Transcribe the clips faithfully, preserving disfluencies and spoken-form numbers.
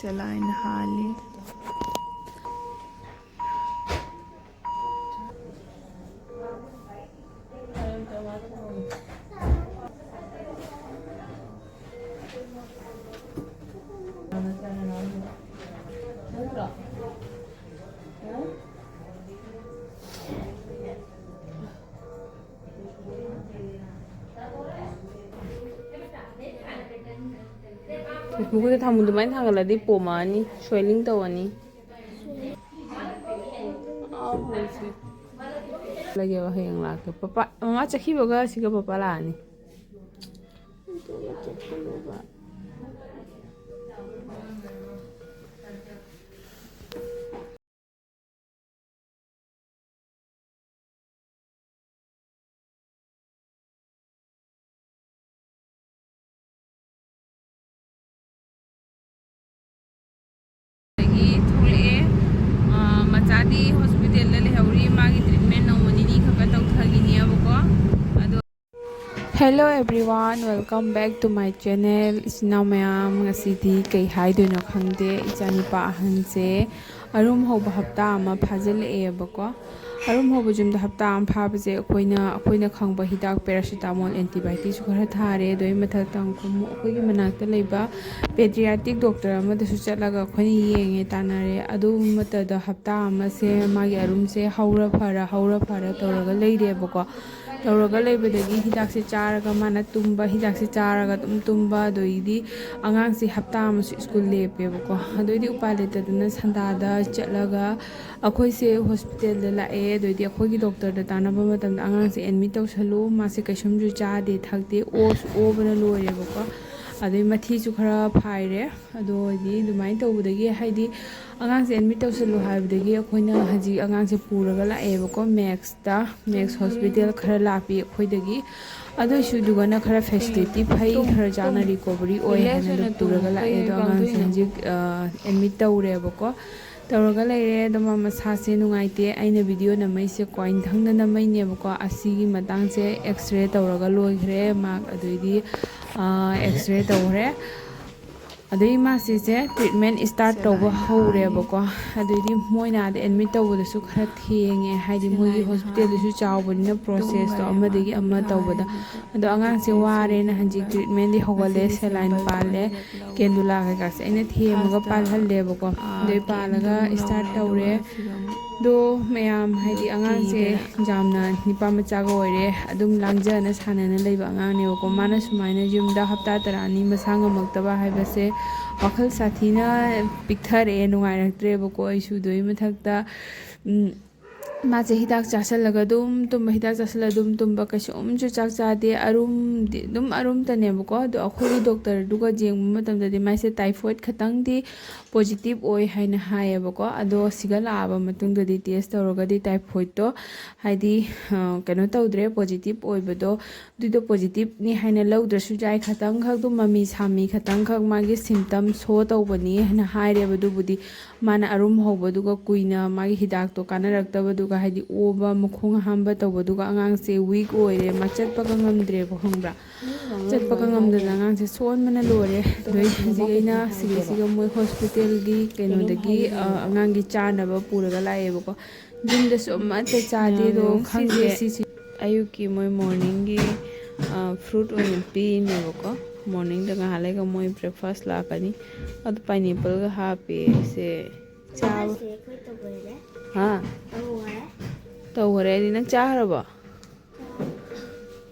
ꯆꯂꯥꯏꯅ ꯍꯥꯜꯂꯤ꯫ ꯃꯈꯨꯠꯇ ꯊꯝꯃꯨ, ꯑꯗꯨꯃꯥꯏꯅ ꯊꯥꯡꯒꯠꯂꯗꯤ ꯄꯣꯝꯃꯛꯑꯅꯤ, ꯁ꯭ꯋꯦꯂꯤꯡ ꯇꯧꯔꯅꯤ꯫ ꯂꯩꯌꯦꯕ, ꯍꯌꯦꯡ ꯂꯥꯛꯀꯦ꯫ ꯄꯄꯥ, ꯃꯃꯥ ꯆꯠꯈꯤꯕꯒ ꯁꯤꯒ ꯄꯄꯥ ꯂꯥꯛꯑꯅꯤ꯫ ꯑꯗꯒꯤ ꯊꯣꯛꯂꯛꯑꯦ꯫ ꯑ, ꯃꯆꯥꯗꯤ ꯍꯣꯁꯄꯤꯇꯥꯜꯗ ꯂꯩꯍꯧꯔꯤ, ꯃꯥꯒꯤ ꯇ꯭ꯔꯤꯠꯃꯦꯟ ꯅꯣꯡꯃ ꯅꯤꯅꯤ ꯈꯛꯇ ꯇꯧꯊꯈꯤꯅꯦꯕꯀꯣ꯫ ꯑꯗꯣ Hello everyone, welcome back to my channel. ꯏꯆꯤꯟ ꯏꯅꯥꯎ ꯃꯌꯥꯝ, ꯉꯁꯤꯗꯤ ꯀꯩ ꯍꯥꯏꯗꯣꯏꯅꯣ ꯈꯪꯗꯦ꯫ ꯏꯆꯥꯅꯨꯄꯥ ꯑꯍꯟꯁꯦ ꯑꯔꯨꯝ ꯍꯧꯕ ꯍꯞꯇꯥ ꯑꯃ ꯐꯥꯖꯤꯜꯂꯛꯑꯦꯕꯀꯣ꯫ ꯑꯔꯨꯝ ꯍꯧꯕ ꯌꯨꯝꯗ ꯍꯞꯇꯥ ꯑꯃ ꯐꯥꯕꯁꯦ ꯑꯩꯈꯣꯏꯅ, ꯑꯩꯈꯣꯏꯅ ꯈꯪꯕ ꯍꯤꯗꯥꯛ paracetamol, antibioticꯁꯨ ꯈꯔ ꯊꯥꯔꯦ꯫ ꯑꯗꯨꯒꯤ ꯃꯊꯛꯇ ꯑꯃꯨꯛ ꯑꯩꯈꯣꯏꯒꯤ ꯃꯅꯥꯛꯇ ꯂꯩꯕ pediatric doctor ꯑꯃꯗꯁꯨ ꯆꯠꯂꯒ ꯑꯩꯈꯣꯏꯅ ꯌꯦꯡꯉꯦ, ꯇꯥꯟꯅꯔꯦ꯫ ꯑꯗꯨ ꯃꯇꯗ ꯍꯞꯇꯥ ꯑꯃꯁꯦ ꯃꯥꯒꯤ ꯑꯔꯨꯝꯁꯦ ꯍꯧꯔ ꯐꯔ, ꯍꯧꯔ ꯐꯔ ꯇꯧꯔꯒ ꯂꯩꯔꯦꯕꯀꯣ꯫ ꯇꯧꯔꯒ ꯂꯩꯕꯗꯒꯤ ꯍꯤꯗꯥꯛꯁꯦ ꯆꯥꯔꯒ ꯃꯥꯅ ꯇꯨꯝꯕ, ꯍꯤꯗꯥꯛꯁꯦ ꯆꯥꯔꯒ ꯑꯗꯨꯝ ꯇꯨꯝꯕ, ꯑꯗꯩꯗꯤ ꯑꯉꯥꯡꯁꯦ ꯍꯞꯇꯥ ꯑꯃꯁꯨ ꯁ꯭ꯀꯨꯜ ꯂꯦꯞꯄꯦꯕꯀꯣ꯫ ꯑꯗꯩꯗꯤ ꯎꯄꯥꯏ ꯂꯩꯇꯗꯅ ꯁꯟꯗꯥꯗ ꯆꯠꯂꯒ ꯑꯩꯈꯣꯏꯁꯦ ꯍꯣꯁꯄꯤꯇꯥꯜꯗ ꯂꯥꯛꯑꯦ꯫ ꯑꯗꯩꯗꯤ ꯑꯩꯈꯣꯏꯒꯤ ꯗꯣꯛꯇꯔꯗ ꯇꯥꯟꯅꯕ ꯃꯇꯝꯗ, "ꯑꯉꯥꯡꯁꯦ ꯑꯦꯗꯃꯤꯠ ꯇꯧꯁꯜꯂꯨ, ꯃꯥꯁꯦ ꯀꯩꯁꯨꯝꯁꯨ ꯆꯥꯗꯦ ꯊꯛꯇꯦ, ꯑꯣꯁꯨ ꯑꯣꯕꯅ ꯂꯣꯏꯔꯦꯕꯀꯣ, ꯑꯗꯩ ꯃꯊꯤꯁꯨ ꯈꯔ ꯐꯥꯏꯔꯦ, ꯑꯗꯣ ꯍꯥꯏꯗꯤ ꯑꯗꯨꯃꯥꯏꯅ ꯇꯧꯕꯗꯒꯤ, ꯍꯥꯏꯗꯤ ꯑꯉꯥꯡꯁꯦ ꯑꯦꯗꯃꯤꯠ ꯇꯧꯁꯜꯂꯨ ꯍꯥꯏꯕꯗꯒꯤ ꯑꯩꯈꯣꯏꯅ ꯍꯧꯖꯤꯛ ꯑꯉꯥꯡꯁꯦ ꯄꯨꯔꯒ ꯂꯥꯛꯑꯦꯕꯀꯣ, ꯃꯦꯛꯁꯇ, ꯃꯦꯛꯁ ꯍꯣꯁꯄꯤꯇꯥꯜ ꯈꯔ ꯂꯥꯞꯄꯤ ꯑꯩꯈꯣꯏꯗꯒꯤ꯫ ꯑꯗꯨꯏꯁꯨ ꯑꯗꯨꯒꯅ ꯈꯔ ꯐꯦꯁꯤꯂꯤꯇꯤ ꯐꯩ, ꯈꯔ ꯆꯥꯅ ꯔꯤꯀꯣꯕꯔꯤ ꯑꯣꯏ ꯍꯥꯏꯅ ꯄꯨꯔꯒ ꯂꯥꯛꯑꯦ꯫ ꯑꯗꯣ ꯑꯉꯥꯡꯁꯦ ꯍꯧꯖꯤꯛ ꯑꯦꯗꯃꯤꯠ ꯇꯧꯔꯦꯕꯀꯣ, ꯇꯧꯔꯒ ꯂꯩꯔꯦ꯫ ꯑꯗꯣ ꯃꯥ ꯃꯁꯥꯁꯦ ꯅꯨꯡꯉꯥꯏꯇꯦ꯫ ꯑꯩꯅ ꯚꯤꯗꯤꯑꯣ ꯅꯝꯃꯛꯏꯁꯦ ꯀ꯭ꯋꯥꯏꯟꯊꯪꯗ ꯅꯝꯃꯛꯏꯅꯦꯕꯀꯣ꯫ ꯑꯁꯤꯒꯤ ꯃꯇꯥꯡꯁꯦ ꯑꯦꯛꯁꯔꯦ ꯇꯧꯔꯒ ꯂꯣꯏꯈ꯭ꯔꯦ꯫ ꯃꯥ ꯑꯗꯨꯏꯗꯤ, ꯑ, ꯑꯦꯛꯁꯔꯦ ꯇꯧꯈ꯭ꯔꯦ꯫ ꯑꯗꯩ ꯃꯥꯁꯤꯁꯦ ꯇ꯭ꯔꯤꯠꯃꯦꯟ ꯁ꯭ꯇꯥꯔꯠ ꯇꯧꯕ ꯍꯧꯔꯦꯕꯀꯣ꯫ ꯑꯗꯩꯗꯤ ꯃꯣꯏꯅ ꯑꯥꯗ ꯑꯦꯗꯃꯤꯠ ꯇꯧꯕꯗꯁꯨ ꯈꯔ ꯊꯦꯡꯉꯦ, ꯍꯥꯏꯗꯤ ꯃꯣꯏꯒꯤ ꯍꯣꯁꯄꯤꯇꯥꯜꯗꯨꯁꯨ ꯆꯥꯎꯕꯅꯤꯅ ꯄ꯭ꯔꯣꯁꯦꯁꯇꯣ ꯑꯃꯗꯒꯤ ꯑꯃ ꯇꯧꯕꯗ꯫ ꯑꯗꯣ ꯑꯉꯥꯡꯁꯦ ꯋꯥꯔꯦꯅ ꯍꯧꯖꯤꯛ ꯇ꯭ꯔꯤꯠꯃꯦꯟꯗꯤ ꯍꯧꯒꯠꯂꯦ, ꯁꯦꯂꯥꯏꯟ ꯄꯥꯜꯂꯦ, ꯀꯦꯟꯗꯨꯂꯥ ꯀꯩꯀꯥꯁꯦ ꯑꯩꯅ ꯊꯦꯝꯃꯒ ꯄꯥꯜꯍꯜꯂꯦꯕꯀꯣ꯫ ꯑꯗꯩ ꯄꯥꯜꯂꯒ ꯁ꯭ꯇꯥꯔꯠ ꯇꯧꯔꯦ꯫ ꯑꯗꯣ ꯃꯌꯥꯝ, ꯍꯥꯏꯗꯤ ꯑꯉꯥꯡꯁꯦ ꯌꯥꯝꯅ ꯅꯤꯄꯥ ꯃꯆꯥꯒ ꯑꯣꯏꯔꯦ, ꯑꯗꯨꯝ ꯂꯥꯡꯖꯅ ꯁꯥꯟꯅꯅ ꯂꯩꯕ ꯑꯉꯥꯡꯅꯦꯕꯀꯣ꯫ ꯃꯥꯅ ꯁꯨꯃꯥꯏꯅ ꯌꯨꯝꯗ ꯍꯞꯇꯥ ꯇꯔꯥꯅꯤ ꯃꯁꯥ ꯉꯝꯃꯛꯇꯕ ꯍꯥꯏꯕꯁꯦ ꯋꯥꯈꯜ ꯁꯥꯊꯤꯅ ꯄꯤꯛꯊꯔꯛꯑꯦ, ꯅꯨꯡꯉꯥꯏꯔꯛꯇ꯭ꯔꯦꯕꯀꯣ꯫ ꯑꯩꯁꯨ ꯑꯗꯨꯒꯤ ꯃꯊꯛꯇ, ꯎꯝ, ꯃꯥꯁꯦ ꯍꯤꯗꯥꯛ ꯆꯥꯁꯜꯂꯒ ꯑꯗꯨꯝ ꯇꯨꯝꯕ, ꯍꯤꯗꯥꯛ ꯆꯥꯁꯜꯂꯒ ꯑꯗꯨꯝ ꯇꯨꯝꯕ, ꯀꯩꯁꯨꯝꯁꯨ ꯆꯥꯛ ꯆꯥꯗꯦ, ꯑꯔꯨꯝꯗꯤ ꯑꯗꯨꯝ ꯑꯔꯨꯝꯇꯅꯦꯕꯀꯣ꯫ ꯑꯗꯣ ꯑꯩꯈꯣꯏꯒꯤ ꯗꯣꯛꯇꯔꯗꯨꯒ ꯌꯦꯡꯕ ꯃꯇꯝꯗꯗꯤ ꯃꯥꯁꯦ ꯇꯥꯏꯐꯣꯏꯗ ꯈꯇꯪꯗꯤ ꯄꯣꯖꯤꯇꯤꯚ ꯑꯣꯏ ꯍꯥꯏꯅ ꯍꯥꯏꯌꯦꯕꯀꯣ꯫ ꯑꯗꯣ ꯁꯤꯒ ꯂꯥꯛꯑꯕ ꯃꯇꯨꯡꯗꯗꯤ ꯇꯦꯁ ꯇꯧꯔꯒꯗꯤ ꯇꯥꯏꯐꯣꯏꯗꯇꯣ, ꯍꯥꯏꯗꯤ, ꯑ, ꯀꯩꯅꯣ ꯇꯧꯗ꯭ꯔꯦ, ꯄꯣꯖꯤꯇꯤꯚ ꯑꯣꯏꯕꯗꯣ꯫ ꯑꯗꯨꯏꯗꯣ ꯄꯣꯖꯤꯇꯤꯚꯅꯤ ꯍꯥꯏꯅ ꯂꯧꯗ꯭ꯔꯁꯨ ꯌꯥꯏ, ꯈꯇꯪꯈꯛ ꯑꯗꯨꯝ ꯃꯃꯤ ꯁꯥꯃꯤ ꯈꯇꯪꯈꯛ ꯃꯥꯒꯤ ꯁꯤꯝꯇꯝ ꯁꯣ ꯇꯧꯕꯅꯤ ꯍꯥꯏꯅ ꯍꯥꯏꯔꯦꯕ꯫ ꯑꯗꯨꯕꯨꯗꯤ ꯃꯥꯅ ꯑꯔꯨꯝ ꯍꯧꯕꯗꯨꯒ ꯀꯨꯏꯅ ꯃꯥꯒꯤ ꯍꯤꯗꯥꯛꯇꯣ ꯀꯥꯟꯅꯔꯛꯇꯕꯗꯨꯒ, ꯍꯥꯏꯗꯤ ꯑꯣꯕ ꯃꯈꯣꯡ ꯍꯥꯝꯕ ꯇꯧꯕꯗꯨꯒ ꯑꯉꯥꯡꯁꯦ ꯋꯤꯛ ꯑꯣꯏꯔꯦ, ꯃꯥ ꯆꯠꯄꯒ ꯉꯝꯗ꯭ꯔꯦꯕ, ꯈꯪꯕ꯭ꯔꯥ? ꯆꯠꯄꯒ ꯉꯝꯗꯅ ꯑꯉꯥꯡꯁꯦ ꯁꯣꯟꯕꯅ ꯂꯣꯏꯔꯦ꯫ ꯑꯗꯣ ꯍꯧꯖꯤꯛ ꯑꯩꯅ ꯁꯤꯒꯤꯁꯤꯒ ꯃꯣꯏ ꯍꯣꯁꯄꯤꯇꯥꯜꯒꯤ ꯀꯩꯅꯣꯗꯒꯤ, ꯑ, ꯑꯉꯥꯡꯒꯤ ꯆꯥꯅꯕ ꯄꯨꯔꯒ ꯂꯥꯛꯑꯦꯕꯀꯣ꯫ ꯌꯨꯝꯗꯁꯨ ꯑꯃꯠꯇ ꯆꯥꯗꯦ꯫ ꯑꯗꯣ ꯈꯪꯗꯦ ꯁꯤꯁꯦ꯫ ꯑꯌꯨꯛꯀꯤ ꯃꯣꯏ ꯃꯣꯔꯅꯤꯡꯒꯤ, ꯑ, ꯐ꯭ꯔꯨꯠ ꯑꯣꯏꯅ ꯄꯤꯅꯦꯕꯀꯣ꯫ ꯃꯣꯔꯅꯤꯡꯗ ꯉꯥꯏꯍꯥꯛ ꯂꯩꯒ ꯃꯣꯏ ꯕ꯭ꯔꯦꯛꯐꯥꯁ ꯂꯥꯛꯀꯅꯤ꯫ ꯑꯗꯨ ꯄꯥꯏꯅꯦꯄꯜꯒ ꯍꯥꯞꯄꯦ꯫ ꯁꯦ ꯆꯥꯕ꯫ ꯁꯦ ꯑꯩꯈꯣꯏ ꯇꯧꯈ꯭ꯔꯦ꯫ ꯍꯥ? ꯇꯧꯈ꯭ꯔꯦ꯫ ꯇꯧꯈ꯭ꯔꯦ ꯍꯥꯏꯗꯤ ꯅꯪ ꯆꯥꯈ꯭ꯔꯕꯣ?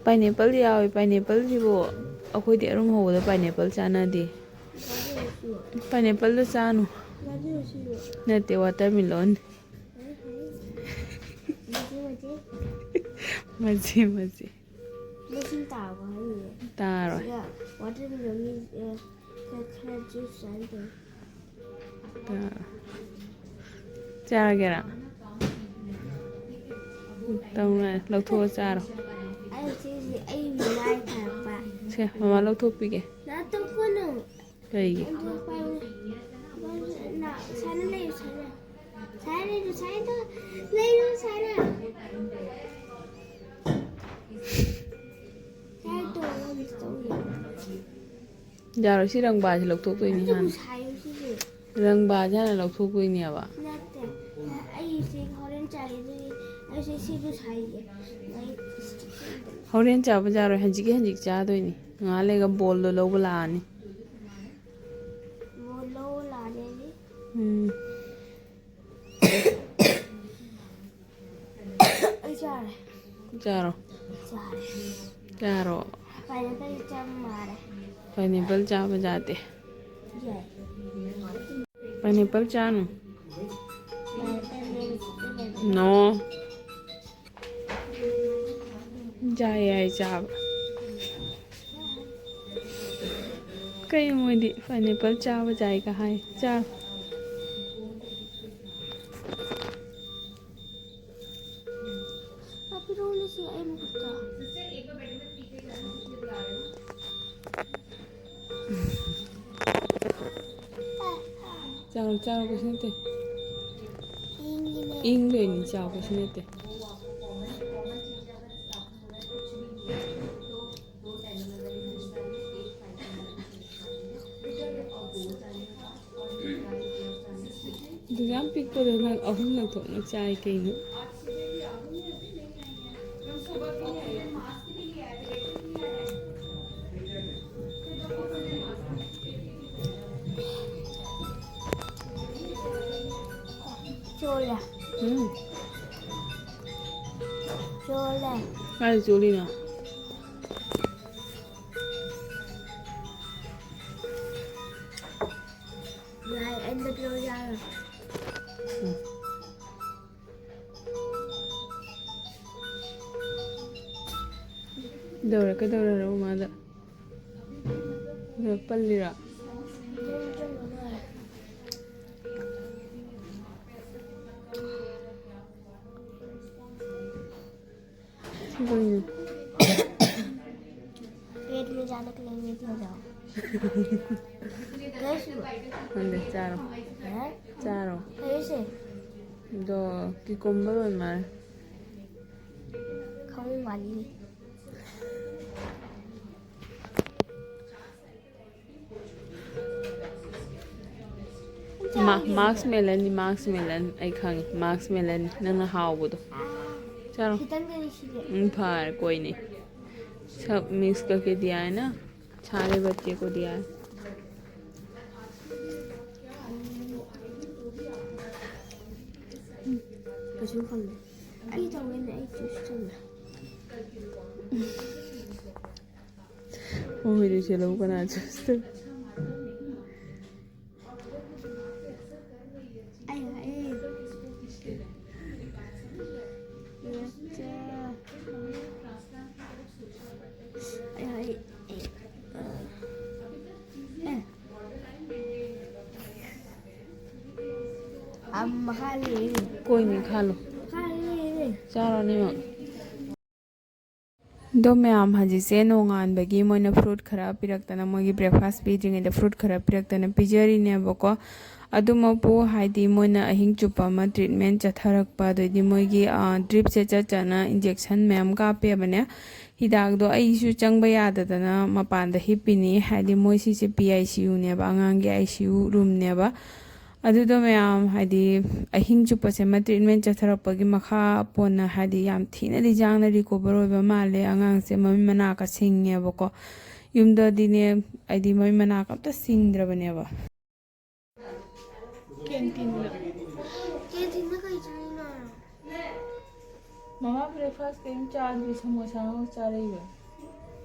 ꯄꯥꯏꯅꯦꯄꯜ ꯌꯥꯎꯋꯦ꯫ ꯄꯥꯏꯅꯦꯄꯜꯁꯤꯕꯨ ꯑꯩꯈꯣꯏꯗꯤ ꯑꯔꯨꯝ ꯍꯧꯕꯗ ꯄꯥꯏꯅꯦꯄꯜ ꯆꯥꯅꯗꯦ꯫ ꯄꯥꯏꯅꯦꯄꯜꯗꯣ ꯆꯥꯅꯨ꯫ ꯅꯠꯇꯦ, ꯋꯥꯇꯔꯃꯤꯂꯣꯟ꯫ ꯃꯆꯦ, ꯃꯆꯦ꯫ ꯃꯆꯦ, ꯃꯆꯦ꯫ ꯂꯤꯁꯤꯡ ꯇꯥꯔꯕꯣ ꯍꯥꯏꯔꯤꯅꯦ꯫ ꯇꯥꯔꯣꯏ꯫ ꯁꯤꯗ ꯋꯥꯇꯔꯃꯦꯂꯣꯟꯒꯤ, ꯑ, ꯈꯔ, ꯈꯔ ꯖꯨꯁ ꯆꯥꯒꯦ ꯇꯧꯅꯤ꯫ ꯑ, ꯆꯥꯔꯒꯦꯔꯥ? ꯇꯧꯅ ꯂꯧꯊꯣꯛꯑ ꯆꯥꯔꯣ꯫ ꯑꯩ ꯁꯤꯁꯦ ꯑꯩ ꯃꯃꯥꯏ ꯊꯥꯔꯛꯄ꯫ ꯁꯦ, ꯃꯃꯥ ꯂꯧꯊꯣꯛꯄꯤꯒꯦ꯫ ꯅꯥꯇꯣꯟ ꯀꯣꯟꯅ꯫ ꯀꯩꯒꯤ? ꯑꯗꯨ ꯄꯥꯏꯌꯨꯅꯦ꯫ ꯅꯥ-, ꯁꯥꯏꯅ ꯂꯩꯌꯨ, ꯁꯥꯏꯅ꯫ ꯁꯥꯏꯅ ꯂꯩꯌꯨ, ꯁꯥꯏꯅ ꯇꯧ-, ꯂꯩꯌꯨ, ꯁꯥꯏꯅ꯫ ꯁꯥꯏꯅ ꯇꯧꯔꯒ ꯃꯤꯁ ꯇꯧꯔꯤ꯫ ꯌꯥꯔꯣꯏ, ꯁꯤ ꯔꯪꯕꯥꯁꯦ ꯂꯧꯊꯣꯛꯇꯣꯏꯅꯤ ꯑꯗꯨꯕꯨ ꯍꯥꯟꯅ꯫ ꯁꯥꯏꯌꯨ ꯁꯤꯁꯦ꯫ ꯔꯪꯕꯥꯁꯦ ꯍꯥꯟꯅ ꯂꯧꯊꯣꯛꯇꯣꯏꯅꯦꯕ꯫ ꯅꯠꯇꯦ, ꯑꯩꯁꯦ ꯍꯣꯔꯦꯟ ꯆꯥꯒꯦ ꯑꯗꯨꯒꯤ ꯑꯩꯁꯦ ꯁꯤꯕꯨ ꯁꯥꯏꯒꯦ꯫ ꯑꯩ ꯍꯣꯔꯦꯟ ꯆꯥꯕ ꯌꯥꯔꯣꯏ, ꯍꯧꯖꯤꯛꯀꯤ ꯍꯧꯖꯤꯛ ꯆꯥꯗꯣꯏꯅꯤ꯫ ꯉꯥꯏꯍꯥꯛ ꯂꯩꯒ ꯕꯣꯜꯗꯣ ꯂꯧꯕ ꯂꯥꯛꯑꯅꯤ꯫ ꯕꯣꯜ ꯂꯧꯕ ꯂꯥꯛꯑꯅꯤ ꯍꯥꯏꯗꯤ? ꯎꯝ꯫ ꯑꯩ ꯆꯥꯔꯦ꯫ ꯆꯥꯔꯣ꯫ ꯆꯥꯔꯦ꯫ ꯆꯥꯔꯣ꯫ ꯄꯥꯏꯅꯦꯄꯜ ꯆꯥꯕ ꯃꯥꯔꯦ꯫ ꯄꯥꯏꯅꯦꯄꯜ ꯆꯥꯕ ꯌꯥꯗꯦ꯫ ꯌꯥꯏ꯫ ꯄꯥꯏꯅꯦꯄꯜ ꯆꯥꯅꯨ꯫ ꯄꯥꯏꯅꯦꯄꯜ ꯂꯩꯔꯁꯨ ꯂꯩꯔꯦ꯫ ꯅꯣ꯫ ꯌꯥꯏ, ꯌꯥꯏ ꯆꯥꯕ꯫ ꯀꯩ ꯃꯣꯏꯗꯤ ꯄꯥꯏꯅꯦꯄꯜ ꯆꯥꯕ ꯌꯥꯏꯒ ꯍꯥꯏ꯫ ꯆꯥ꯫ ꯄꯥꯄꯤꯔꯣꯜ ꯑꯁꯤ ꯑꯩ ꯃꯈꯨꯠꯇ꯫ ꯆꯥꯔꯣ, ꯆꯥꯔꯣ, ꯀꯩꯁꯨ ꯅꯠꯇꯦ꯫ ꯏꯪꯉꯤꯅꯦ꯫ ꯏꯪꯗꯣꯏꯅꯤ, ꯆꯥꯎ, ꯀꯩꯁꯨ ꯅꯠꯇꯦ꯫ ꯑꯗꯨ ꯌꯥꯝ ꯄꯤꯛꯄꯗꯣ ꯅꯪ ꯑꯍꯨꯝ ꯂꯧꯊꯣꯛꯅ ꯆꯥꯏ ꯀꯩꯅꯣ? ꯆꯣꯂꯦ꯫ ꯎꯝ꯫ ꯆꯣꯂꯦ꯫ ꯀꯥꯏꯗ ꯆꯣꯂꯤꯅꯣ? ꯌꯥꯏ, ꯑꯩꯅ ꯄꯤꯔꯛꯑꯣ ꯌꯥꯔꯣꯏ꯫ ꯎꯝ꯫ ꯀꯩꯗꯧꯔꯦ, ꯀꯩꯗꯧꯔꯦ, ꯔꯣꯃꯥꯗ? ꯑꯗꯨꯒ ꯄꯜꯂꯤꯔꯣ? ꯀꯩꯅꯣ? पेट में जाने के लिए मीट हो जाओ। कैसे? ꯈꯪꯗꯦ, ꯆꯥꯔꯣ꯫ ꯍꯥ? ꯆꯥꯔꯣ꯫ कैसे? ꯑꯗꯣ cucumber ꯑꯣꯏ ꯃꯥꯜꯂꯦ꯫ ꯈꯪꯉꯨ ꯃꯥꯜꯂꯤ꯫ ꯃꯥ ꯃꯥꯛꯁ ꯃꯦꯂꯟꯅꯤ, ꯃꯥꯛꯁ ꯃꯦꯂꯟ꯫ ꯑꯩ ꯈꯪꯉꯤ, ꯃꯥꯛꯁ ꯃꯦꯂꯟꯅꯤ ꯅꯪꯅ ꯍꯥꯎꯕꯗꯣ꯫ ꯆꯥꯔꯣ꯫ ꯈꯤꯇꯪꯗꯅꯤ ꯁꯤꯗꯤ꯫ ꯎꯝ, ꯐꯔꯦ, ꯀꯣꯏꯅꯤ꯫ ꯁꯕ ꯃꯤꯛꯁ ꯀꯔꯀꯦ ꯗꯤꯌꯥ ꯍꯥꯏ ꯅ, ꯁꯥꯔꯦ ꯕꯆꯦ ꯀꯣ ꯗꯤꯌꯥ ꯍꯥꯏ꯫ ꯀꯩꯁꯨꯝ ꯈꯪꯗꯦ꯫ ꯑꯩ ꯇꯧꯒꯦꯅꯦ, ꯑꯩ ꯆꯨꯁ ꯇꯧꯒꯦ꯫ ꯃꯣꯏꯗꯤ ꯁꯦ ꯂꯧ ꯀꯅꯥ ꯆꯨꯁ ꯇꯧ? ꯑꯩ ꯍꯥꯏꯌꯦ꯫ ꯌꯦꯡꯉꯛꯀꯦ꯫ ꯑꯩ ꯍꯥꯏꯌꯦ꯫ ꯑꯦ꯫ ꯑꯝ, ꯃꯈꯥ ꯂꯩꯌꯦ꯫ ꯀꯣꯏꯅꯤ ꯈꯥꯂꯣ꯫ ꯃꯈꯥ ꯂꯩꯌꯦ꯫ ꯆꯥꯔꯣ ꯑꯅꯤꯃꯛ꯫ ꯑꯗꯣ ꯃꯌꯥꯝ, ꯍꯧꯖꯤꯛꯁꯦ ꯅꯣꯡꯉꯥꯟꯕꯒꯤ ꯃꯣꯏꯅ ꯐ꯭ꯔꯨꯠ ꯈꯔ ꯄꯤꯔꯛꯇꯅ, ꯃꯣꯏꯒꯤ ꯕ꯭ꯔꯦꯛꯐꯥꯁ ꯄꯤꯗ꯭ꯔꯤꯉꯩꯗ ꯐ꯭ꯔꯨꯠ ꯈꯔ ꯄꯤꯔꯛꯇꯅ ꯄꯤꯖꯔꯤꯅꯦꯕꯀꯣ꯫ ꯑꯗꯨꯃꯛꯄꯨ ꯍꯥꯏꯗꯤ ꯃꯣꯏꯅ ꯑꯍꯤꯡ ꯆꯨꯞꯄ ꯑꯃ ꯇ꯭ꯔꯤꯠꯃꯦꯟ ꯆꯠꯊꯔꯛꯄ, ꯑꯗꯩꯗꯤ ꯃꯣꯏꯒꯤ, ꯑ, ꯗ꯭ꯔꯤꯞꯁꯦ ꯆꯠ ꯆꯠꯅ ꯏꯟꯖꯦꯛꯁꯟ ꯃꯌꯥꯝ ꯀꯥꯞꯄꯦꯕꯅꯦ꯫ ꯍꯤꯗꯥꯛꯇꯣ ꯑꯩꯁꯨ ꯆꯪꯕ ꯌꯥꯗꯗꯅ ꯃꯄꯥꯟꯗ ꯍꯤꯞꯄꯤꯅꯤ꯫ ꯍꯥꯏꯗꯤ ꯃꯣꯏ ꯁꯤꯁꯦ ꯄꯤ ꯑꯥꯏ ꯁꯤ ꯌꯨꯅꯦꯕ, ꯑꯉꯥꯡꯒꯤ ꯑꯥꯏ ꯁꯤ ꯌꯨ ꯔꯨꯝꯅꯦꯕ꯫ ꯑꯗꯨꯗꯣ ꯃꯌꯥꯝ, ꯍꯥꯏꯗꯤ ꯑꯍꯤꯡ ꯆꯨꯞꯄꯁꯦ ꯑꯃ ꯇ꯭ꯔꯤꯠꯃꯦꯟ ꯆꯠꯊꯔꯛꯄꯒꯤ ꯃꯈꯥ ꯄꯣꯟꯅ ꯍꯥꯏꯗꯤ ꯌꯥꯝ ꯊꯤꯅꯗꯤ ꯌꯥꯡꯅ ꯔꯤꯀꯣꯚꯔ ꯑꯣꯏꯕ ꯃꯥꯜꯂꯦ꯫ ꯑꯉꯥꯡꯁꯦ ꯃꯃꯤꯠ ꯃꯅꯥꯀ ꯁꯤꯡꯉꯦꯕꯀꯣ꯫ ꯌꯨꯝꯗꯗꯤꯅꯦ, ꯍꯥꯏꯗꯤ ꯃꯃꯤꯠ ꯃꯅꯥꯀ ꯑꯝꯇ ꯁꯤꯡꯗ꯭ꯔꯕꯅꯦꯕ꯫ ꯀꯦꯟꯇꯤꯟꯗ꯫ ꯀꯦꯟꯇꯤꯟꯗ ꯀꯩ ꯆꯥꯔꯤꯅꯣ? ꯃꯃꯥ ꯕ꯭ꯔꯦꯛꯐꯥꯁ ꯀꯔꯤꯝ ꯆꯥꯗ꯭ꯔꯤ, ꯁꯃꯣꯁꯥ ꯑꯃ ꯆꯥꯔꯛꯏꯕ꯫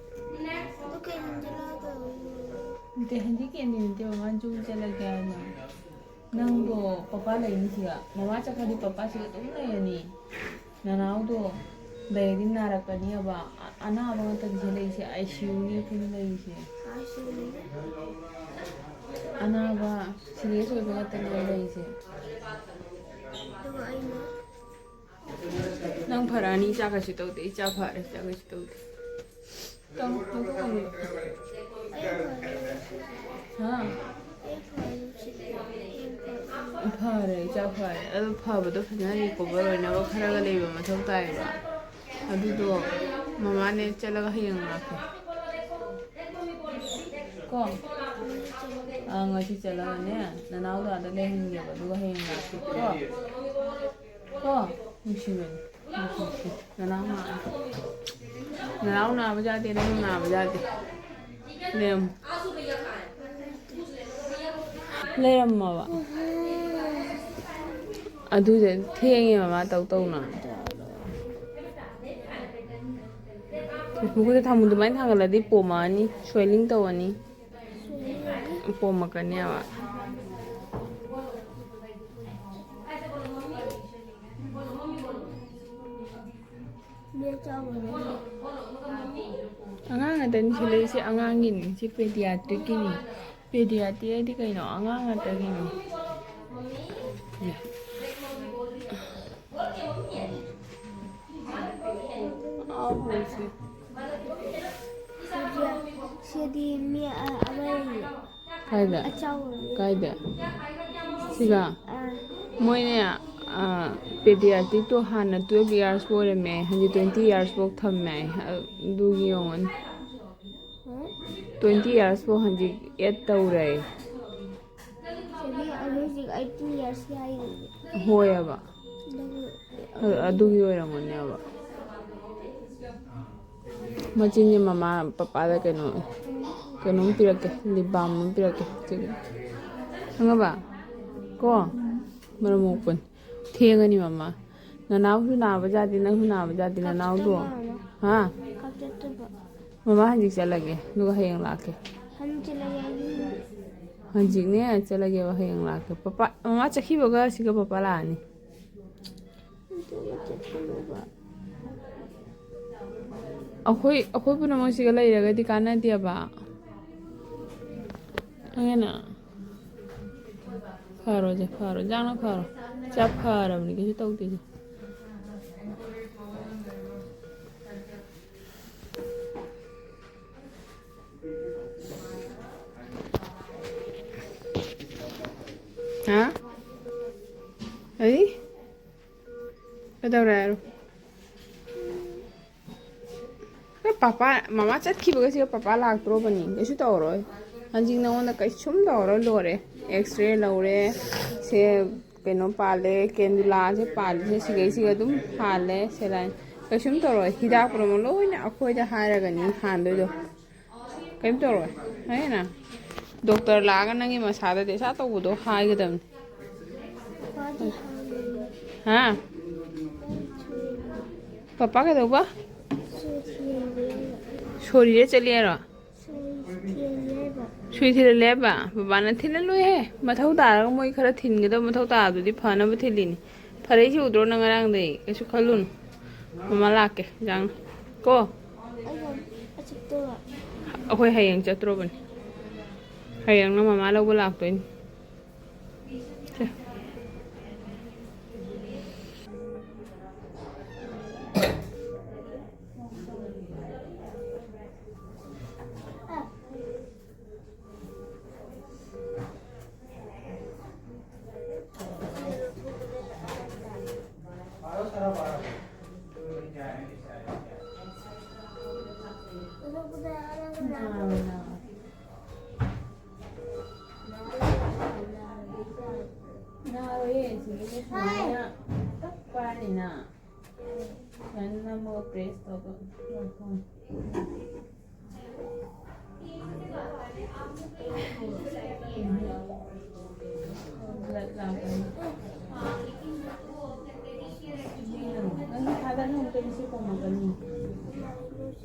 ꯑꯗꯨ ꯀꯩ ꯍꯦꯟꯖꯜꯂꯛꯑꯒ? ꯅꯠꯇꯦ, ꯍꯧꯖꯤꯛ ꯀꯦꯟꯇꯤꯟ ꯅꯠꯇꯦ, ꯃꯃꯥ ꯖꯨ ꯆꯠꯂꯒꯦ ꯍꯥꯏꯅ꯫ ꯅꯪꯗꯣ ꯄꯄꯥ ꯂꯩꯅꯤ ꯁꯤꯗ꯫ ꯃꯃꯥ ꯆꯠꯈ꯭ꯔꯗꯤ ꯄꯄꯥ ꯁꯤꯗ ꯑꯗꯨꯝ ꯂꯩꯔꯅꯤ꯫ ꯅꯅꯥꯎꯗꯣ ꯂꯩꯔꯗꯤ ꯅꯥꯔꯛꯀꯅꯤꯕ꯫ ꯑ-, ꯑꯅꯥꯕ ꯉꯥꯛꯇꯅꯤ ꯁꯤꯗ ꯂꯩꯔꯤꯁꯦ, ꯑꯥꯏ ꯁꯤ ꯌꯨꯅꯤ ꯑꯩꯈꯣꯏꯅ ꯂꯩꯔꯤꯁꯦ꯫ I C ꯌꯨꯅꯤ? ꯑꯅꯥꯕ ꯁꯤꯔꯤꯌꯁ ꯑꯣꯏꯕ ꯉꯥꯛꯇꯅꯦ ꯂꯩꯔꯤꯁꯦ꯫ ꯑꯗꯨꯒ ꯑꯩꯅ? ꯅꯪ ꯐꯔꯛꯑꯅꯤ, ꯏꯆꯥ ꯀꯩꯁꯨ ꯇꯧꯗꯦ, ꯏꯆꯥ ꯐꯔꯦ, ꯏꯆꯥ ꯀꯩꯁꯨ ꯇꯧꯗꯦ꯫ ꯇꯧ, ꯇꯧ, ꯇꯧ꯫ ꯍꯥ? ꯐꯔꯦ, ꯏꯆꯥ ꯐꯔꯦ꯫ ꯑꯗꯨ ꯐꯕꯗꯣ ꯐꯖꯅ ꯔꯤꯀꯣꯚꯔ ꯑꯣꯏꯅꯕ ꯈꯔꯒ ꯂꯩꯕ ꯃꯊꯧ ꯇꯥꯏꯌꯦꯕ꯫ ꯑꯗꯨꯗꯣ ꯃꯃꯥꯅꯦ ꯆꯠꯂꯒ ꯍꯌꯦꯡ ꯂꯥꯛꯀꯦ꯫ ꯀꯣ? ꯅꯪ ꯉꯁꯤ ꯆꯠꯂꯒꯅꯦ, ꯅꯅꯥꯎꯗꯣ ꯑꯥꯗ ꯂꯩꯍꯟꯒꯦꯕ, ꯑꯗꯨꯒ ꯍꯌꯦꯡ ꯂꯥꯛꯀꯦ꯫ ꯀꯣ? ꯀꯣ? ꯅꯨꯡꯁꯤꯕꯅꯤ꯫ ꯅꯨꯡꯁꯤ, ꯅꯨꯡꯁꯤ꯫ ꯅꯅꯥꯎ ꯃꯥ-, ꯅꯅꯥꯎ ꯅꯥꯕ ꯌꯥꯗꯦ, ꯅꯪ ꯅꯥꯕ ꯌꯥꯗꯦ꯫ ꯂꯩꯔꯝꯃꯣ꯫ ꯂꯩꯔꯝꯃꯣꯕ꯫ ꯑꯗꯨꯗ ꯊꯦꯡꯉꯦ ꯃꯃꯥ ꯇꯧ ꯇꯧꯅ꯫ ꯃꯈꯨꯠꯇ ꯊꯝꯃꯨ, ꯑꯗꯨꯃꯥꯏꯅ ꯊꯥꯡꯒꯠꯂꯗꯤ ꯄꯣꯝꯃꯛꯑꯅꯤ, swelling ꯇꯧꯔꯅꯤ꯫ ꯄꯣꯝꯃꯛꯀꯅꯦꯕ꯫ ꯑꯉꯥꯡ ꯉꯥꯛꯇꯅꯤ ꯁꯤ ꯂꯩꯔꯤꯁꯦ, ꯑꯉꯥꯡꯒꯤꯅꯤ꯫ ꯁꯤ pediatricꯀꯤꯅꯤ꯫ Pediatric ꯍꯥꯏꯗꯤ ꯀꯩꯅꯣ? ꯑꯉꯥꯡ ꯉꯥꯛꯇꯒꯤꯅꯤ꯫ ꯑꯥꯎ, ꯁꯤ꯫ ꯁꯤꯗꯤ ꯃꯤ ꯑ-, ꯑꯃ ꯂꯩꯌꯦ꯫ ꯀꯥꯏꯗ? ꯑꯆꯧꯕ꯫ ꯀꯥꯏꯗ? ꯁꯤꯒ? ꯑꯥ꯫ ꯃꯣꯏꯅꯦ, ꯑꯥ, pediatricꯇꯣ ꯍꯥꯟꯅ twelve years ꯑꯣꯏꯔꯝꯃꯦ, ꯍꯧꯖꯤꯛ twenty years ꯐꯥꯎ ꯊꯝꯃꯦ꯫ ꯑꯗꯨꯒꯤ ꯌꯦꯡꯉꯨꯅꯦ꯫ ꯍꯥ? Twenty years ꯐꯥꯎ ꯍꯧꯖꯤꯛ add ꯇꯧꯔꯦ꯫ ꯁꯤꯗꯤ ꯍꯧꯖꯤꯛ eighteen years ꯍꯥꯏꯔꯤꯅꯦ꯫ ꯍꯣꯏꯑꯕ꯫ ꯑꯗꯨꯒꯤ ꯑ-, ꯑꯗꯨꯒꯤ ꯑꯣꯏꯔꯝꯒꯅꯦꯕ꯫ ꯃꯆꯤꯟꯁꯦ ꯃꯃꯥ ꯄꯄꯥꯗ ꯀꯩꯅꯣ, ꯀꯩꯅꯣꯝ ꯄꯤꯔꯛꯀꯦ, lip balm ꯑꯃ ꯄꯤꯔꯛꯀꯦ꯫ ꯆꯤꯛ-, ꯈꯪꯉꯕ? ꯀꯣ? ꯃꯔꯝ ꯃꯣꯛꯄꯅꯤ꯫ ꯊꯦꯡꯉꯅꯤ ꯃꯃꯥ꯫ ꯅꯅꯥꯎꯁꯨ ꯅꯥꯕ ꯌꯥꯗꯦ, ꯅꯪꯁꯨ ꯅꯥꯕ ꯌꯥꯗꯦ, ꯅꯅꯥꯎꯗꯣ꯫ ꯀꯞꯇꯅ꯫ ꯍꯥ? ꯀꯞꯇꯅꯕ꯫ ꯃꯃꯥ ꯍꯧꯖꯤꯛ ꯆꯠꯂꯒꯦ, ꯑꯗꯨꯒ ꯍꯌꯦꯡ ꯂꯥꯛꯀꯦ꯫ ꯍꯟꯖꯤꯜꯂꯒꯦ ꯑꯩ꯫ ꯍꯧꯖꯤꯛꯅꯦ ꯆꯠꯂꯒꯦꯕ, ꯍꯌꯦꯡ ꯂꯥꯛꯀꯦ꯫ ꯄꯄꯥ, ꯃꯃꯥ ꯆꯠꯈꯤꯕꯒ ꯁꯤꯒ ꯄꯄꯥ ꯂꯥꯛꯑꯅꯤ꯫ ꯑꯗꯨꯒ ꯆꯠꯀꯅꯨꯕ꯫ ꯑꯩꯈꯣꯏ, ꯑꯩꯈꯣꯏ ꯄꯨꯝꯅꯃꯛ ꯁꯤꯒ ꯂꯩꯔꯒꯗꯤ ꯀꯥꯟꯅꯗꯦꯕ꯫ ꯈꯪꯉꯦꯅ? ꯐꯔꯣꯁꯦ, ꯐꯔꯣ꯫ ꯆꯥꯛꯅ ꯐꯔꯣ꯫ ꯆꯥꯛ ꯐꯔꯕꯅꯤ, ꯀꯩꯁꯨ ꯇꯧꯗꯦꯁꯦ꯫ ꯍꯥ? ꯀꯔꯤ? ꯀꯩꯗꯧꯔꯦ ꯍꯥꯏꯔꯣ? ꯅꯣꯏ ꯄꯄꯥ, ꯃꯃꯥ ꯆꯠꯈꯤꯕꯒ ꯁꯤꯒ ꯄꯄꯥ ꯂꯥꯛꯇ꯭ꯔꯣꯕꯅꯤ? ꯀꯩꯁꯨ ꯇꯧꯔꯣꯏ꯫ ꯍꯧꯖꯤꯛ ꯅꯉꯣꯟꯗ ꯀꯩꯁꯨꯝ ꯇꯧꯔ ꯂꯣꯏꯔꯦ꯫ ꯑꯦꯛꯁꯔꯦ ꯂꯧꯔꯦ, ꯁꯦ ꯀꯩꯅꯣ ꯄꯥꯜꯂꯦ, ꯀꯦꯟꯗꯨꯂꯥꯁꯦ ꯄꯥꯜꯂꯤꯁꯦ ꯁꯤꯒꯩꯁꯤꯒ ꯑꯗꯨꯝ ꯍꯥꯜꯂꯦ꯫ ꯁꯦꯂꯥꯏꯟ ꯀꯩꯁꯨꯝ ꯇꯧꯔꯣꯏ꯫ ꯍꯤꯗꯥꯛ ꯄꯨꯝꯅꯃꯛ ꯂꯣꯏꯅ ꯑꯩꯈꯣꯏꯗ ꯍꯥꯏꯔꯒꯅꯤ ꯍꯥꯟꯗꯣꯏꯗꯣ꯫ ꯀꯩꯝ ꯇꯧꯔꯣꯏ꯫ ꯍꯥꯏꯅ ꯗꯣꯛꯇꯔ ꯂꯥꯛꯑꯒ ꯅꯪꯒꯤ ꯃꯁꯥꯗ ꯇꯦꯁꯥ ꯇꯧꯕꯗꯣ ꯍꯥꯏꯒꯗꯕꯅꯤ꯫ ꯍꯥ? ꯄꯄꯥ ꯀꯩꯗꯧꯕ? ꯁꯣꯔꯤꯗ ꯆꯠꯂꯤ ꯍꯥꯏꯔꯣ? ꯁꯨꯏ ꯊꯤꯜꯍꯜꯂꯦ ꯍꯥꯏꯕ? ꯕꯕꯥꯅ ꯊꯤꯜꯍꯜꯂꯣꯏꯍꯦ꯫ ꯃꯊꯧ ꯇꯥꯔꯒ ꯃꯣꯏ ꯈꯔ ꯊꯤꯟꯒꯗꯕ ꯃꯊꯧ ꯇꯥꯕꯗꯨꯗꯤ ꯐꯅꯕ ꯊꯤꯜꯂꯤꯅꯤ꯫ ꯐꯔꯛꯏꯁꯤ ꯎꯗ꯭ꯔꯣ ꯅꯪ ꯉꯔꯥꯡꯗꯩ? ꯀꯩꯁꯨ ꯈꯜꯂꯨꯅꯨ꯫ ꯃꯃꯥ ꯂꯥꯛꯀꯦ ꯏꯟꯖꯥꯡ꯫ ꯀꯣ? ꯑꯩꯈꯣꯏ ꯍꯌꯦꯡ ꯆꯠꯇ꯭ꯔꯣꯕꯅꯤ꯫ ꯍꯌꯦꯡꯅ ꯃꯃꯥ ꯂꯧꯕ ꯂꯥꯛꯇꯣꯏꯅꯤ꯫ ꯁꯦ꯫ ꯅꯥꯔꯣꯏꯌꯦ, ꯁꯤꯒꯤꯁꯦ ꯁꯨꯃꯥꯏꯅ ꯇꯞ ꯄꯥꯏꯔꯅꯤꯅ꯫ ꯁꯨꯃꯥꯏꯅ ꯅꯝꯃꯒ ꯄ꯭ꯔꯦꯁ ꯇꯧꯕ꯫ ꯕ꯭ꯂꯗ ꯂꯥꯛꯀꯅꯤ꯫ ꯅꯪꯒꯤ ꯐꯥꯗꯔꯅ ꯑꯃꯨꯛꯇ ꯏꯁꯤꯡ ꯄꯣꯝꯃꯛꯀꯅꯤ꯫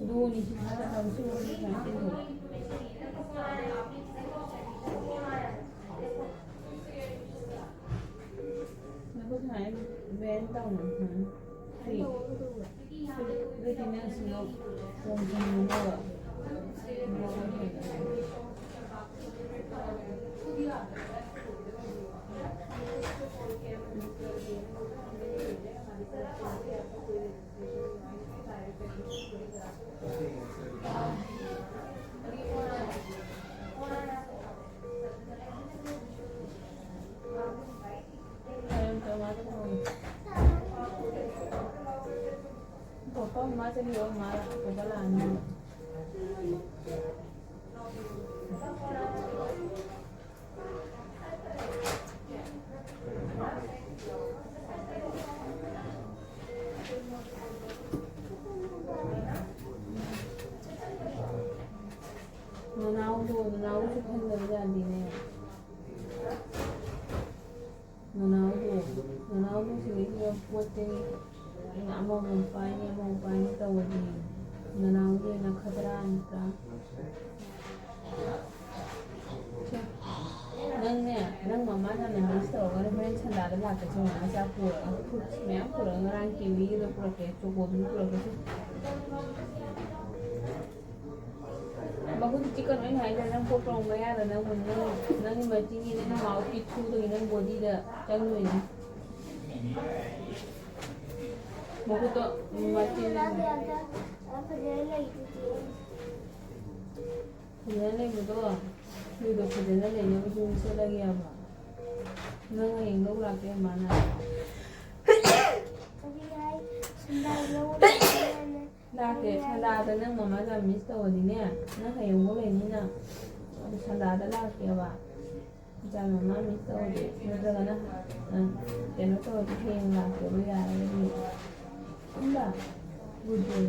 ꯗꯣꯅꯤ ꯁꯤ ꯐꯥꯗꯔꯅ ꯑꯃꯨꯛ ꯁꯤ ꯃꯈꯣꯡꯗ ꯁꯨꯃꯥꯏꯅ ꯆꯤꯡꯊꯣꯛ꯫ ꯅꯈꯨꯠ ꯁꯨꯃꯥꯏꯅ ꯕꯦꯟ ꯇꯧꯅ ꯁꯨꯃꯥꯏꯅ꯫ ꯁꯤ꯫ ꯑꯗꯨꯗꯤ ꯅꯪ ꯁꯤꯗ ꯄꯣꯝꯁꯤꯟꯒꯅꯦꯕ꯫ ꯄꯥꯄꯥ ꯃꯃꯥ ꯆꯠꯈꯤꯕ ꯃꯃꯥ ꯂꯥꯛꯄꯒ ꯂꯥꯛꯑꯅꯤ꯫ ꯌꯥꯗꯦꯅꯦ꯫ ꯅꯅꯥꯎꯗꯣ, ꯅꯅꯥꯎꯗꯣ ꯁꯤꯗꯩꯁꯤꯗ ꯄꯣꯠ ꯆꯩ ꯑꯃꯃꯝ ꯄꯥꯏꯅꯤ, ꯑꯃꯃꯝ ꯄꯥꯏꯅꯤ ꯇꯧꯔꯗꯤ ꯅꯅꯥꯎꯒꯤ ꯑꯣꯏꯅ ꯈꯗ꯭ꯔꯥ ꯅꯠꯇ꯭ꯔꯥ? ꯁꯦ, ꯅꯪꯅꯦ, ꯅꯪ ꯃꯃꯥ ꯌꯥꯝꯅ miss ꯇꯧꯔꯒꯅ ꯍꯣꯔꯦꯟ ꯁꯟꯗꯥꯗ ꯂꯥꯛꯀꯦ, ꯁꯤ ꯃꯃꯥ ꯆꯥꯛ ꯄꯨꯔꯒ, fruits ꯃꯌꯥꯝ ꯄꯨꯔꯒ, ꯉꯔꯥꯡ kiwi ꯒ ꯄꯨꯔꯛꯀꯦ, choco ꯗꯨꯁꯨ ꯄꯨꯔꯛꯀꯦ, ꯁꯦ꯫ ꯃꯈꯨꯠꯇ ꯆꯤꯛꯀꯅꯨ, ꯑꯩꯅ ꯍꯥꯏꯗ꯭ꯔꯥ, ꯅꯪ ꯄꯣꯠ ꯇꯣꯡꯕ ꯌꯥꯔꯣꯏ, ꯅꯪ, ꯅꯪ, ꯅꯪꯒꯤ ꯃꯆꯤꯟꯒꯤ, ꯅꯪꯒꯤ mouth ꯀꯤ ꯊꯨꯗꯒꯤ ꯅꯪ body ꯗ ꯆꯪꯗꯣꯏꯅꯤ꯫ ꯃꯈꯨꯠꯇꯣ ꯃꯆꯤꯟ ꯐꯖꯅ ꯂꯩꯕꯗꯣ, ꯅꯣꯏꯗꯣ ꯐꯖꯅ ꯂꯩꯅꯕ ꯑꯗꯨꯝ ꯆꯠꯂꯒꯦꯕ꯫ ꯅꯪ ꯍꯌꯦꯡ ꯂꯧ ꯂꯥꯛꯀꯦ ꯃꯥꯅ꯫ ꯂꯥꯛꯀꯦ꯫ ꯁꯟꯗꯥꯗ ꯅꯪ ꯃꯃꯥ ꯌꯥꯝ miss ꯇꯧꯔꯗꯤꯅꯦ, ꯅꯪ ꯍꯌꯦꯡꯐꯥꯎ ꯂꯩꯅꯤꯅ꯫ ꯑꯗꯨ ꯁꯟꯗꯥꯗ ꯂꯥꯛꯀꯦꯕ꯫ ꯏꯆꯥ ꯃꯃꯥ miss ꯇꯧꯔꯗꯤ, ꯅꯠꯇ꯭ꯔꯒꯅ, ꯑ, ꯀꯩꯅꯣ ꯇꯧꯔꯗꯤ ꯍꯌꯦꯡ ꯂꯥꯛꯀꯦꯕ ꯌꯥꯔꯒꯗꯤ꯫ ꯈꯪꯕ꯭ꯔꯥ? Good girl꯫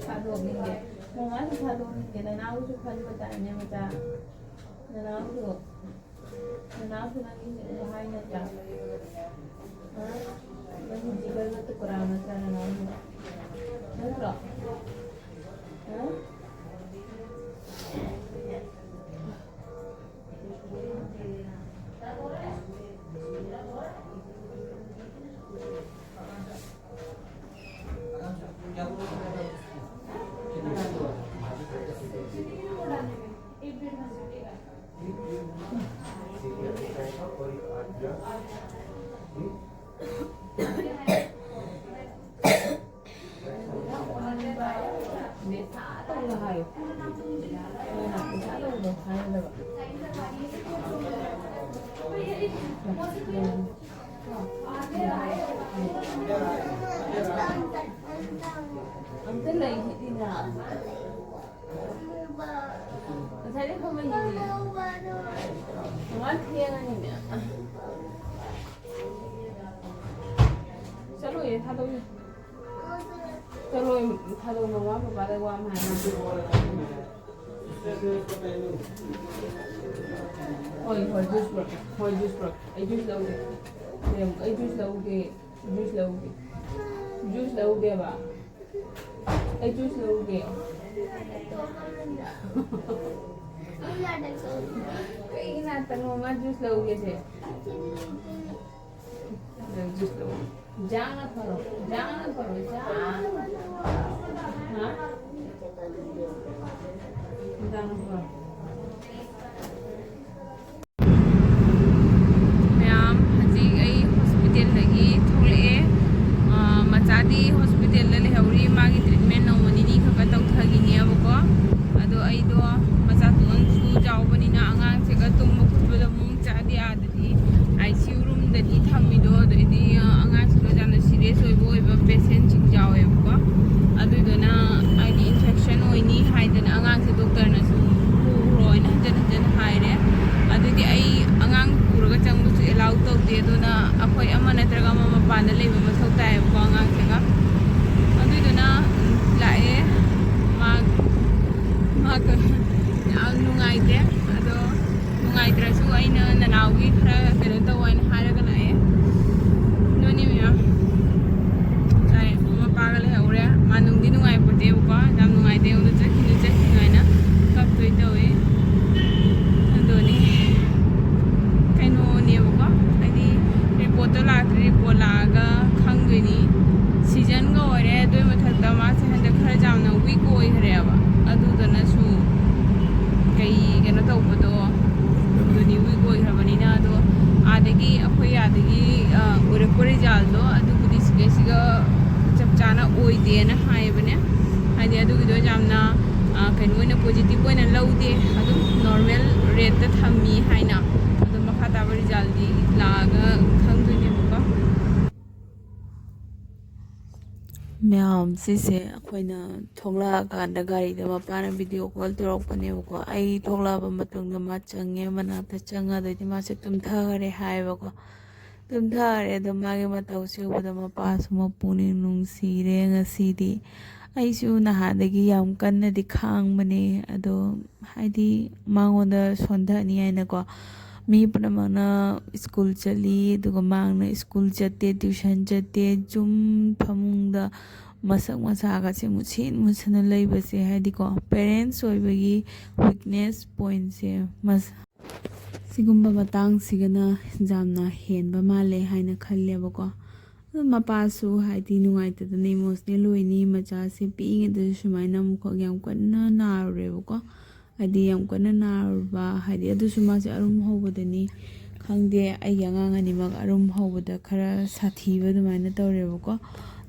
ꯊꯥꯗꯣꯛꯅꯤꯡꯗꯦ꯫ ꯃꯃꯥꯁꯨ ꯊꯥꯗꯣꯛꯅꯤꯡꯗꯦ꯫ ꯅꯅꯥꯎꯁꯨ ꯈꯟꯕ ꯇꯥꯏꯅꯦ ꯃꯆꯥ꯫ ꯅꯅꯥꯎꯁꯨ, ꯅꯅꯥꯎꯁꯨ ꯅꯪꯒꯤ ꯍꯥꯏ ꯅꯠꯇ꯭ꯔꯥ? ꯍꯥ? ꯅꯪꯒꯤ ꯖꯤꯒꯔꯒ ꯇꯨꯀꯔꯥ ꯅꯠꯇ꯭ꯔꯥ ꯅꯅꯥꯎꯁꯨ? ꯅꯠꯇ꯭ꯔꯣ? ꯍꯥ? ꯑꯝꯇ ꯂꯩꯈꯤꯗꯤꯅ꯫ ꯉꯁꯥꯏꯗꯩ ꯐꯝꯃꯤꯅꯤꯅꯦ꯫ ꯃꯃꯥ ꯊꯦꯡꯉꯅꯤꯅꯦ꯫ ꯆꯠꯂꯣꯏꯌꯦ, ꯊꯥꯗꯣꯛꯑꯣ꯫ ꯊꯥꯗꯣꯛ, ꯃꯃꯥ ꯄꯄꯥꯗ ꯋꯥ ꯑꯃ ꯍꯥꯏ꯫ ꯍꯣꯏ, ꯍꯣꯏ, ꯖꯨꯁ ꯄꯨꯔꯛꯀꯦ꯫ ꯍꯣꯏ, ꯖꯨꯁ ꯄꯨꯔꯛꯀꯦ꯫ ꯑꯩ ꯖꯨꯁ ꯂꯧꯒꯦ꯫ ꯂꯩꯔꯝ-, ꯑꯩ ꯖꯨꯁ ꯂꯧꯒꯦ꯫ ꯖꯨꯁ ꯂꯧꯒꯦ꯫ ꯖꯨꯁ ꯂꯧꯒꯦꯕ꯫ ꯑꯩ ꯖꯨꯁ ꯂꯧꯒꯦ꯫ ꯀꯩꯒꯤ ꯅꯥꯇꯪ ꯃꯃꯥ ꯖꯨꯁ ꯂꯧꯒꯦꯁꯦ? ꯅꯪ ꯖꯨꯁ ꯂꯧꯒꯦ꯫ ꯖꯥꯡꯅ ꯐꯔꯣ, ꯖꯥꯡꯅ ꯐꯔꯣ, ꯖꯥꯡꯅ꯫ ꯍꯥ? ꯖꯥꯡꯅ ꯐꯔꯣ꯫ ꯃꯌꯥꯝ, ꯍꯧꯖꯤꯛ ꯑꯩ ꯍꯣꯁꯄꯤꯇꯥꯜꯗꯒꯤ ꯊꯣꯛꯂꯛꯑꯦ꯫ ꯑ, ꯃꯆꯥꯗꯤ ꯍꯣꯁꯄꯤꯇꯥꯜꯗ ꯂꯩꯍꯧꯔꯤ, ꯃꯥꯒꯤ ꯇ꯭ꯔꯤꯠꯃꯦꯟ ꯅꯣꯡꯃ ꯅꯤꯅꯤ ꯈꯛꯇ ꯇꯧꯊꯈꯤꯅꯦꯕꯀꯣ꯫ ꯑꯗꯣ ꯑꯩꯗꯣ ꯃꯆꯥꯇꯣꯟꯁꯨ ꯌꯥꯎꯕꯅꯤꯅ ꯑꯉꯥꯡꯁꯤꯒ ꯇꯨꯝꯕ ꯈꯣꯠꯄꯗꯣ ꯑꯃꯨꯛ ꯆꯥꯗꯤ ꯑꯥꯗꯗꯤ ꯑꯥꯏ ꯁꯤ ꯌꯨ ꯔꯨꯝꯗꯗꯤ ꯊꯝꯃꯤꯗꯣ, ꯑꯗꯩꯗꯤ, ꯑ, ꯑꯉꯥꯡꯁꯤꯡꯗꯣ ꯌꯥꯝꯅ ꯁꯤꯔꯤꯌꯁ ꯑꯣꯏꯕ ꯑꯣꯏꯕ ꯄꯦꯁꯦꯟꯁꯤꯡ ꯌꯥꯎꯋꯦꯕꯀꯣ꯫ ꯑꯗꯨꯗꯨꯅ ꯍꯥꯏꯗꯤ ꯏꯟꯐꯦꯛꯁꯟ ꯑꯣꯏꯅꯤ ꯍꯥꯏꯗꯅ ꯑꯉꯥꯡꯁꯦ ꯗꯣꯛꯇꯔꯅꯁꯨ ꯄꯨꯈ꯭ꯔꯣꯅ ꯍꯟꯖꯟ ꯍꯟꯖꯟ ꯍꯥꯏꯔꯦ꯫ ꯑꯗꯨꯗꯤ ꯑꯩ ꯑꯉꯥꯡ ꯄꯨꯔꯒ ꯆꯪꯕꯁꯨ ꯑꯦꯂꯥꯎ ꯇꯧꯗꯦ꯫ ꯑꯗꯨꯅ ꯑꯩꯈꯣꯏ ꯑꯃ ꯅꯠꯇ꯭ꯔꯒ ꯑꯃ ꯃꯄꯥꯟꯗ ꯂꯩꯕ ꯃꯊꯧ ꯇꯥꯏꯌꯦꯕꯀꯣ ꯑꯉꯥꯡꯁꯤꯒ꯫ ꯑꯗꯨꯏꯗꯨꯅ, ꯎꯝ, ꯂꯥꯛꯑꯦ꯫ ꯃꯥ, ꯃꯥ ꯀ-, ꯌꯥꯝ ꯅꯨꯡꯉꯥꯏꯇꯦ꯫ ꯑꯗꯣ ꯅꯨꯡꯉꯥꯏꯇ꯭ꯔꯁꯨ ꯑꯩꯅ ꯅꯅꯥꯎꯒꯤ ꯈꯔ ꯀꯩꯅꯣ ꯇꯧ ꯍꯥꯏꯅ ꯍꯥꯏꯔꯒ ꯂꯥꯛꯑꯦ꯫ ꯑꯗꯨꯅꯤ ꯃꯌꯥꯝ꯫ ꯉꯁꯥꯏ ꯃꯃꯥ ꯃꯄꯥꯒ ꯂꯩꯍꯧꯔꯦ꯫ ꯃꯥ ꯅꯨꯡꯗꯤ ꯅꯨꯡꯉꯥꯏꯄꯣꯠꯇꯦꯕꯀꯣ꯫ ꯌꯥꯝ ꯅꯨꯡꯉꯥꯏꯇꯦ꯫ ꯑꯩꯉꯣꯟꯗ ꯆꯠꯈꯤꯅꯨ, ꯆꯠꯈꯤꯅꯨ ꯍꯥꯏꯅ ꯀꯞꯇꯣꯏ ꯇꯧꯋꯤ꯫ ꯑꯗꯨꯅꯤ꯫ ꯀꯩꯅꯣꯅꯦꯕꯀꯣ, ꯍꯥꯏꯗꯤ ꯔꯤꯄꯣꯔꯠꯇꯣ ꯂꯥꯛꯇ꯭ꯔꯤ, ꯔꯤꯄꯣꯔꯠ ꯂꯥꯛꯑꯒ ꯈꯪꯗꯣꯏꯅꯤ꯫ ꯁꯤꯖꯟꯒ ꯑꯣꯏꯔꯦ, ꯑꯗꯨꯏ ꯃꯊꯛꯇ ꯃꯥꯁꯦ ꯍꯟꯗꯛ ꯈꯔ ꯌꯥꯝꯅ ꯋꯤꯛ ꯑꯣꯏꯈ꯭ꯔꯦꯕ꯫ ꯑꯗꯨꯗꯨꯅꯁꯨ ꯀꯩ ꯀꯩꯅꯣ ꯇꯧꯕꯗꯣ, ꯑꯗꯨꯅꯤ ꯋꯤꯛ ꯑꯣꯏꯈ꯭ꯔꯕꯅꯤꯅ꯫ ꯑꯗꯣ ꯑꯥꯗꯒꯤ, ꯑꯩꯈꯣꯏ ꯑꯥꯗꯒꯤ, ꯑ, ꯑꯣꯏꯔꯛꯄ ꯔꯤꯖꯜꯗꯣ ꯑꯗꯨꯕꯨꯗꯤ ꯁꯤꯒ ꯁꯤꯒ ꯆꯞ ꯆꯥꯅ ꯑꯣꯏꯗꯦꯅ ꯍꯥꯏꯌꯦꯕꯅꯦ꯫ ꯍꯥꯏꯗꯤ ꯑꯗꯨꯒꯤꯗꯣ ꯌꯥꯝꯅ, ꯑ, ꯀꯩꯅꯣ ꯑꯣꯏꯅ, ꯄꯣꯖꯤꯇꯤꯚ ꯑꯣꯏꯅ ꯂꯧꯗꯦ, ꯑꯗꯨꯝ ꯅꯣꯔꯃꯦꯜ ꯔꯦꯠꯇ ꯊꯝꯃꯤ ꯍꯥꯏꯅ꯫ ꯑꯗꯣ ꯃꯈꯥ ꯇꯥꯕ ꯔꯤꯖꯜꯗꯤ ꯂꯥꯛꯑꯒ ꯈꯪꯗꯣꯏꯅꯦꯕꯀꯣ꯫ ꯃꯌꯥꯝ, ꯁꯤꯁꯦ ꯑꯩꯈꯣꯏꯅ ꯊꯣꯛꯂꯛꯑꯀꯥꯟꯗ ꯒꯥꯔꯤꯗ ꯃꯄꯥꯅ ꯚꯤꯗꯤꯑꯣ ꯀꯣꯜ ꯇꯧꯔꯛꯄꯅꯦꯕꯀꯣ꯫ ꯑꯩ ꯊꯣꯛꯂꯛꯑꯕ ꯃꯇꯨꯡꯗ ꯃꯥ ꯆꯪꯉꯦ, ꯃꯅꯥꯛꯇ ꯆꯪꯉ ꯑꯗꯩꯗꯤ ꯃꯥꯁꯦ ꯇꯨꯝꯊꯈꯔꯦ ꯍꯥꯏꯌꯦꯕꯀꯣ꯫ ꯇꯨꯝꯊꯔꯦ꯫ ꯑꯗꯣ ꯃꯥꯒꯤ ꯃꯇꯧꯁꯦ ꯎꯕꯗ ꯃꯄꯥꯁꯨ ꯃꯄꯨꯅꯤꯡ ꯅꯨꯡꯁꯤꯔꯦ ꯉꯁꯤꯗꯤ꯫ ꯑꯩꯁꯨ ꯅꯍꯥꯟꯗꯒꯤ ꯌꯥꯝ ꯀꯟꯅꯗꯤ ꯈꯥꯡꯕꯅꯦ, ꯑꯗꯣ ꯍꯥꯏꯗꯤ ꯃꯉꯣꯟꯗ ꯁꯣꯟꯊꯅꯤ ꯍꯥꯏꯅꯀꯣ꯫ ꯃꯤ ꯄꯨꯝꯅꯃꯛꯅ ꯁ꯭ꯀꯨꯜ ꯆꯠꯂꯤ, ꯑꯗꯨꯒ ꯃꯥꯅ ꯁ꯭ꯀꯨꯜ ꯆꯠꯇꯦ, ꯇ꯭ꯌꯨꯁꯟ ꯆꯠꯇꯦ, ꯌꯨꯝ ꯐꯃꯨꯡꯗ ꯃꯁꯛ ꯃꯁꯥꯒꯁꯦ ꯃꯨꯁꯤꯟ ꯃꯨꯁꯤꯟꯅ ꯂꯩꯕꯁꯦ, ꯍꯥꯏꯗꯤꯀꯣ, ꯄꯦꯔꯦꯟꯁ ꯑꯣꯏꯕꯒꯤ ꯋꯤꯛꯅꯦꯁ ꯄꯣꯏꯟꯠꯁꯦ ꯃꯁ-, ꯁꯤꯒꯨꯝꯕ ꯃꯇꯥꯡꯁꯤꯒꯅ ꯌꯥꯝꯅ ꯍꯦꯟꯕ ꯃꯥꯜꯂꯦ ꯍꯥꯏꯅ ꯈꯜꯂꯦꯕꯀꯣ꯫ ꯑꯗꯨ ꯃꯄꯥꯁꯨ ꯍꯥꯏꯗꯤ ꯅꯨꯡꯉꯥꯏꯇꯗꯅ ꯏꯃꯣꯁꯅꯦꯜ ꯑꯣꯏꯅꯤ, ꯃꯆꯥꯁꯦ ꯄꯤꯛꯏꯉꯩꯗꯁꯨ ꯁꯨꯃꯥꯏꯅ ꯑꯃꯨꯛꯈꯛ ꯌꯥꯝ ꯀꯟꯅ ꯅꯥꯔꯨꯔꯦꯕꯀꯣ꯫ ꯍꯥꯏꯗꯤ ꯌꯥꯝ ꯀꯟꯅ ꯅꯥꯔꯨꯕ, ꯍꯥꯏꯗꯤ ꯑꯗꯨꯁꯨ ꯃꯥꯁꯦ ꯑꯔꯨꯝ ꯍꯧꯕꯗꯅꯤ ꯈꯪꯗꯦ, ꯑꯩꯒꯤ ꯑꯉꯥꯡ ꯑꯅꯤꯃꯛ ꯑꯔꯨꯝ ꯍꯧꯕꯗ ꯈꯔ ꯁꯥꯊꯤꯕ ꯑꯗꯨꯃꯥꯏꯅ ꯇꯧꯔꯦꯕꯀꯣ꯫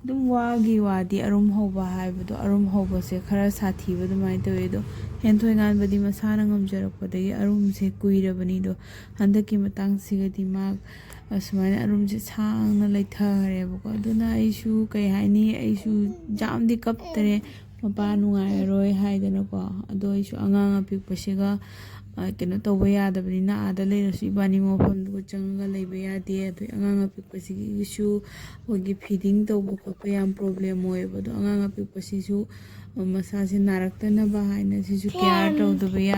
ꯑꯗꯨꯝ ꯋꯥꯒꯤ ꯋꯥꯗꯤ ꯑꯔꯨꯝ ꯍꯧꯕ ꯍꯥꯏꯕꯗꯣ, ꯑꯔꯨꯝ ꯍꯧꯕꯁꯦ ꯈꯔ ꯁꯥꯊꯤꯕ ꯑꯗꯨꯃꯥꯏꯅ ꯇꯧꯋꯦ꯫ ꯑꯗꯣ ꯍꯦꯟꯊꯣꯏ ꯉꯥꯟꯕꯗꯤ ꯃꯁꯥꯅ ꯉꯝꯖꯔꯛꯄꯗꯒꯤ ꯑꯔꯨꯝꯁꯦ ꯀꯨꯏꯔꯕꯅꯤ꯫ ꯑꯗꯣ ꯍꯟꯗꯛꯀꯤ ꯃꯇꯥꯡꯁꯤꯒꯗꯤ ꯃꯥ ꯑꯁꯨꯃꯥꯏꯅ ꯑꯔꯨꯝꯁꯦ ꯁꯥꯡꯅ ꯂꯩꯊꯈ꯭ꯔꯦꯕꯀꯣ꯫ ꯑꯗꯨꯅ ꯑꯩꯁꯨ ꯀꯩ ꯍꯥꯏꯅꯤ, ꯑꯩꯁꯨ ꯌꯥꯝꯗꯤ ꯀꯞꯇꯔꯦ, ꯃꯄꯥ ꯅꯨꯡꯉꯥꯏꯔꯔꯣꯏ ꯍꯥꯏꯗꯅꯀꯣ꯫ ꯑꯗꯣ ꯑꯩꯁꯨ ꯑꯉꯥꯡ ꯑꯄꯤꯛꯄꯁꯤꯒ, ꯑ, ꯀꯩꯅꯣ ꯇꯧꯕ ꯌꯥꯗꯕꯅꯤꯅ, ꯑꯥꯗ ꯂꯩꯔꯁꯨ ꯏꯕꯥꯅꯤ ꯃꯐꯝꯗꯨꯒ ꯆꯪꯉꯒ ꯂꯩꯕ ꯌꯥꯗꯦ꯫ ꯑꯗꯩ ꯑꯉꯥꯡ ꯑꯄꯤꯛꯄꯁꯤꯒꯤꯁꯨ ꯑꯩꯈꯣꯏꯒꯤ ꯐꯤꯗꯤꯡ ꯇꯧꯕ ꯈꯣꯠꯄ ꯌꯥꯝ ꯄ꯭ꯔꯣꯕ꯭ꯂꯦꯝ ꯑꯣꯏꯌꯦꯕ꯫ ꯑꯗꯣ ꯑꯉꯥꯡ ꯑꯄꯤꯛꯄꯁꯤꯁꯨ, ꯑ, ꯃꯁꯥꯁꯦ ꯅꯥꯔꯛꯇꯅꯕ ꯍꯥꯏꯅ ꯁꯤꯁꯨ ꯀꯤꯌꯥꯔ ꯇꯧꯗꯕ ꯌꯥ-,